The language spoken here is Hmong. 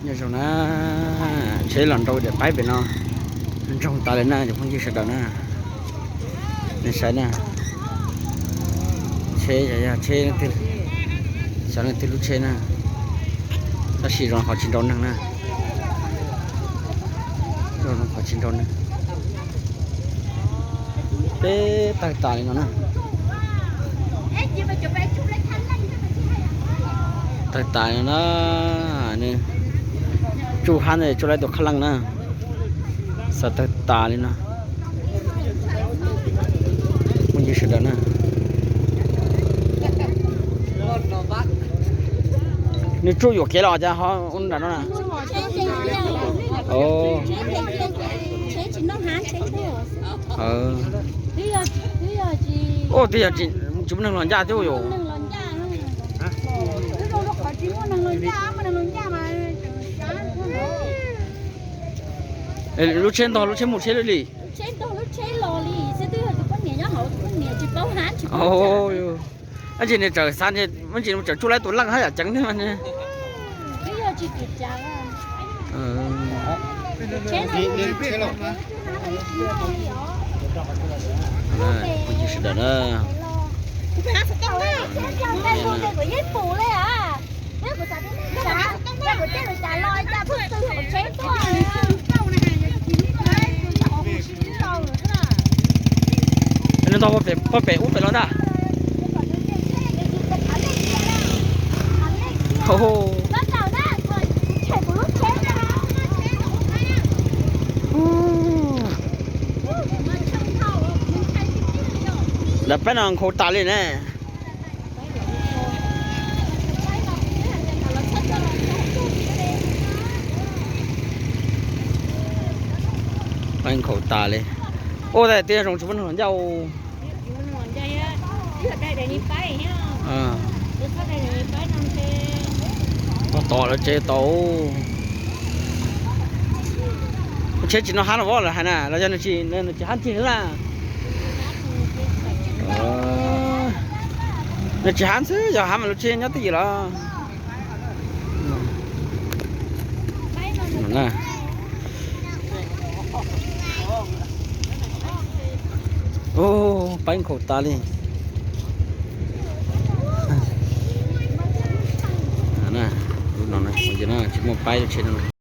Nyob zoo na, tsheb los nrau daim paib pem no, ntsoog tas li na cov phooj ywg sawv daws na. Nej saib na, tsheb yog tsheb, xyov leej twg lub tsheb na, tab sis zoo qhov tsis nrau neeg na, zoo qhov tsis nrau neeg. Peb tawg tas li no na. Tawg tas li no na. Nws tsuj hab ntawd tsuj lawv tus khab leej na. Xav tawg tas li no. Phooj ywg sawv daws na. Nws tsuj yuam kev los cas ho ua nram no na. Twb yog tsis muaj neeg los ncaj thiab yom. Lub tsheb ntog lub tsheb mus tsheb li. Tab sis nws txawm xav, tab sis nws txawm tsuj lawv tus leej hab yam ceev thiab mas. Phooj ywg sawv daws na. Nws ntog puag pem ub pem los ntag. Daim paib no nkhaus tas li ne. Paib nkhaus tas li. Ua tas twb zoo tsis muaj neeg los ncaj. Tom lawv tsev tau. Tsheb tsis noj hab los as lawv hais na, los yog nws tsis hab ntxwg na. Nws tsis hab xwb, yog hab mas lub tsheb nyob twj ywm los. Paib nkhaus tas li. Lub no tsis muaj paib lub tsheb no.